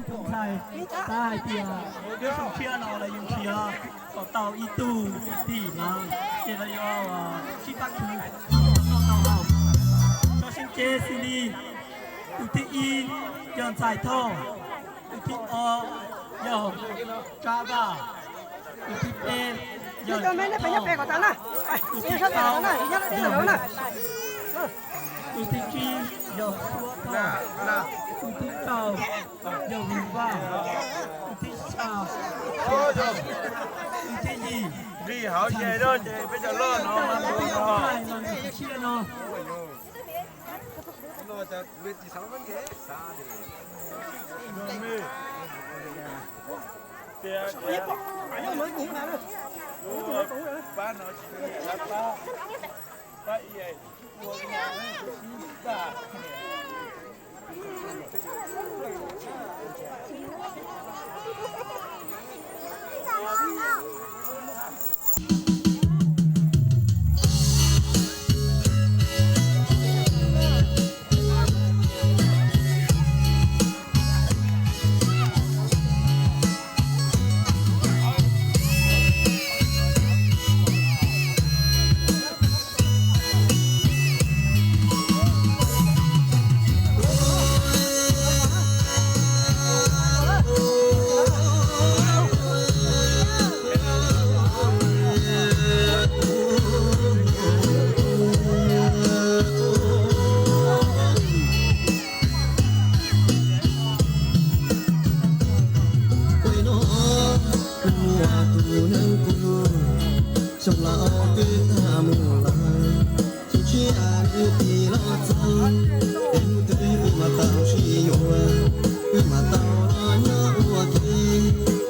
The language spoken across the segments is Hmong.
Tus ntxhais xav hais tias lub xyoo tshiab no lawv yuav nrhiav kom tau ib tug tim lawv, ces lawv yuav sib pab khwv kom noj tau haus. Tso sib ceg xws li tus thib ib yog Ntxhais Thoj, tus thib ob yog Tsab Vaj, tus thib peb yog Ntxhais Thoj, tus thib plaub yog Ntxhais Thoj, tus thib tsib yog Suab Thoj, tus thib rau yog Vus Vaj, tus thib xya, tus thib yim, tus thib ob, tus thib peb, tus thib tshiab no. Ua no, kuv muaj tus neeg kuv hlub, xyoo laus twb tag mus lawm, xyoo tshiab nws twb los txog, es hnub twg wb mam tau sib yuav, wb mam tau los nyob ua ke,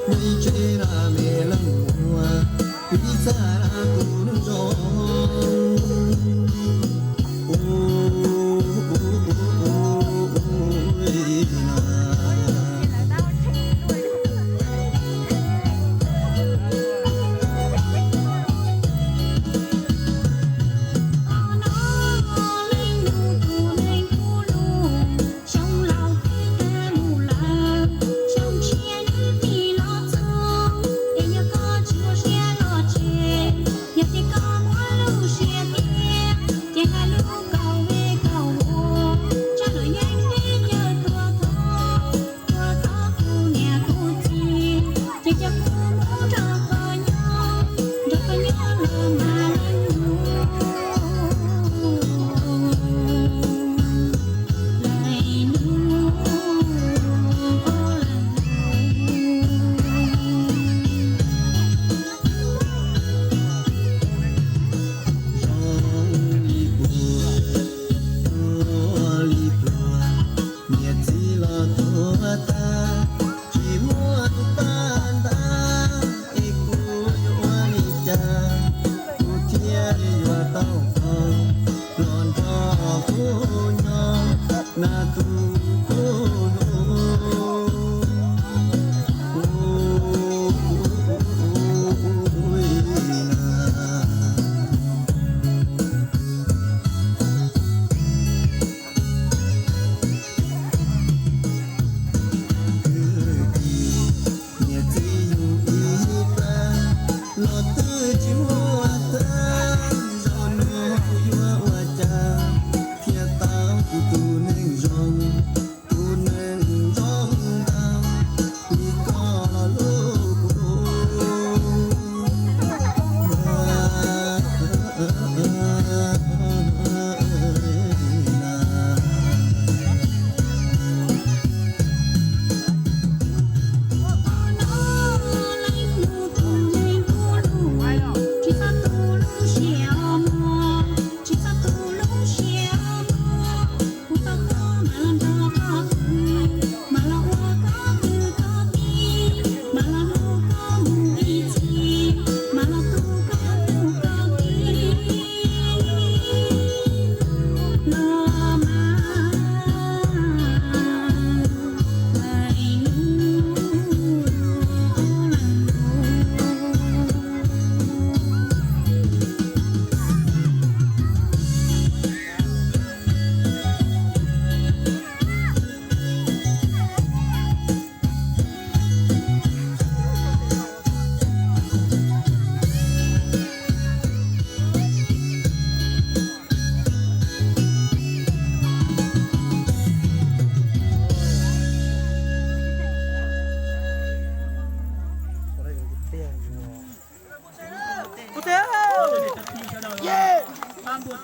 nyob ib tsev laj mem leej muag, kuv ib txhia tus neeg zoo. Xyoo laus twb tag mus lawm, xyoo tshiab nws twb los txog, es yog koj tsis ua siab los tseg, yog tias koj muaj lub siab tiag, ces hais lus kaum vij kaum ua, tsa los yeej peb caug tua thoob, tua thoob kuv niam kuv txiv, ces coj kuv mus nrog koj nyob, nrog koj nyob los mas leej hnub. Niam txiv los tuag tag, tsis muaj tus pab ntag, es kuv yuav ua li cas, kuv thiaj li yuav tau koj los nrog kuv nyob, na tus koj hlub.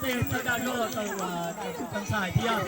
Txhawb dag zog rau tus tub txhais thiab.